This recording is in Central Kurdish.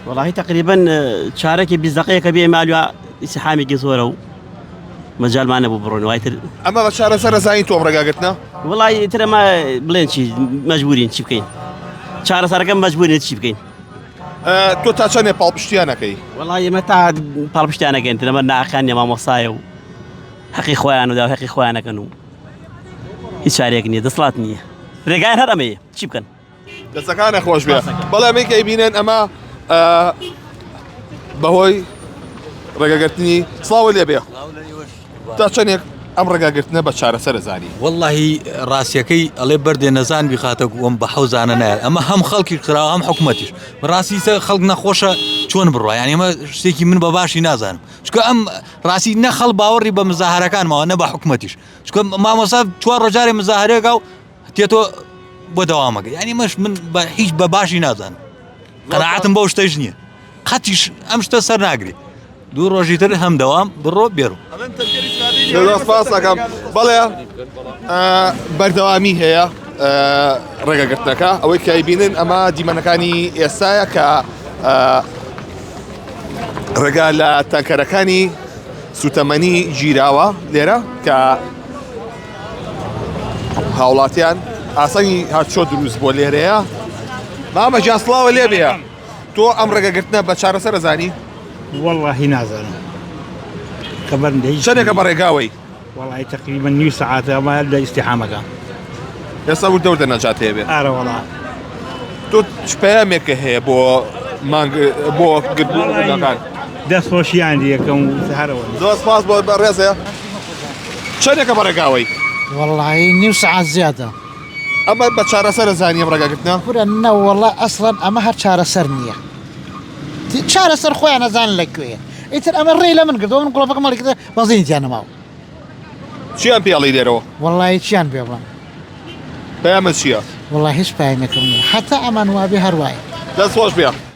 وەڵاهی تەقریبەن چارەکی 20 دقەیەکە بێ مالوە ئیسحامێکی زۆرە و مەجالمان نەبوو بڕۆن وای تر ئەمە بە چارەسەرە زانی تۆم ڕێگاگرتنە وڵی تر ئەمە بڵێن چی مەجبورین چی بکەین چارەسەرەکە مەجبورین چی بکەین تۆ تا چەندێ پاڵپشتیانەکەی وڵی ئێمە تا پاڵپشتیانەکەین ترەمە ناخان نیە مامۆسایە و حەقی خۆیان و دا حەقی خۆیانەکەن و هیچ چارێک نییە دەسڵات نییە ڕێگایان هەر ئەمەیە چی بکەن دەستەکانە خۆش بێ بەڵێ ئەمەی کە ئەیبینن ئەمە بەهۆی ڕێگەگرتنی سڵاوە لێ بێ تا چەندێک ئەم ڕێگاگرتنە بە چارەسەر زانی واللهی ڕاستیەکەی ئەڵێ بەردێ نەزان بیخاتە وەم بە حەوزانە نایە ئەمە هەم خەڵکی خراوە هەم حکوومەتیش ڕاستی سە خەڵک نەخۆشە چۆن بڕە یان ئێمە شتێکی من بە باشی نازانم چکە ئەم ڕاستی نە خەڵ باوەڕی بە مزاهرەکان ماوە نە بە حکوومەتیش چکە مامۆسا چوار ڕۆژارێ مزاهرێکا و تێتۆ بۆ دەوامەکە یعنی مەش من بە هیچ بە باشی نازانم قەناعەتم بەو شتەش نییە قەتیش ئەم شتە سەر ناگری دوو ڕۆژی تر هەم دەوام بڕۆ بێرو سپاسەکەم بەڵێ بەردەوامی هەیە ڕێگەگرتنەکە ئەوەی کە بینن ئەمە دیمەنەکانی ئێستاە کە ڕێگا لە تانکەرەکانی سوتەمەنی گیراوە لێرە کە هاوڵاتیان ئاسانی هاتچۆ دروست بۆ لێرەیە مامە گیان سڵاوە لێ بێ تۆ ئەم ڕێگەگرتنە بە چارەسەر ئەزانی وەڵاهی نازانم خەبەرم لە هیچ چەندێکە بە ڕێگاوەی وەڵاهی تقریبا نیو سەعاتە ئەمە لە ئیستیحامەکە ئێستا وردە وردە نەجات هەیە بێ ئارە وەڵا تۆ چ پەیامێکە هەیە بۆ مانگ بۆ گرتبوونەکان دەست خۆشیان لەکەم و هەرەوە زۆر سپاس بۆ بەڕێزێ چەندێکە بە ڕێگاوەی؟ وەڵایی نیو سەعات زیادە. ئەمە بە چارەسەرە زانی ئەم ڕێگاگرتنە؟ کورە نەوەڵا ئەسڵەن ئەمە هەر چارەسەر نییە. چارەسەر خۆیان ئەزانن لە کوێیە. ئیتر ئەمە ڕێی لە من گرتووە من گوڵەپەکەم هەڵیکردە بەنزینی تیا نەماوە. چیان پێ ئەڵێی لێرەوە؟ وەڵایی چیان پێ بڵێم؟ پەیامت چییە؟ وەڵا هیچ پەیامێکم نییە. هەتا ئەمان وابێ هەر وایە. دەست خۆش بێ.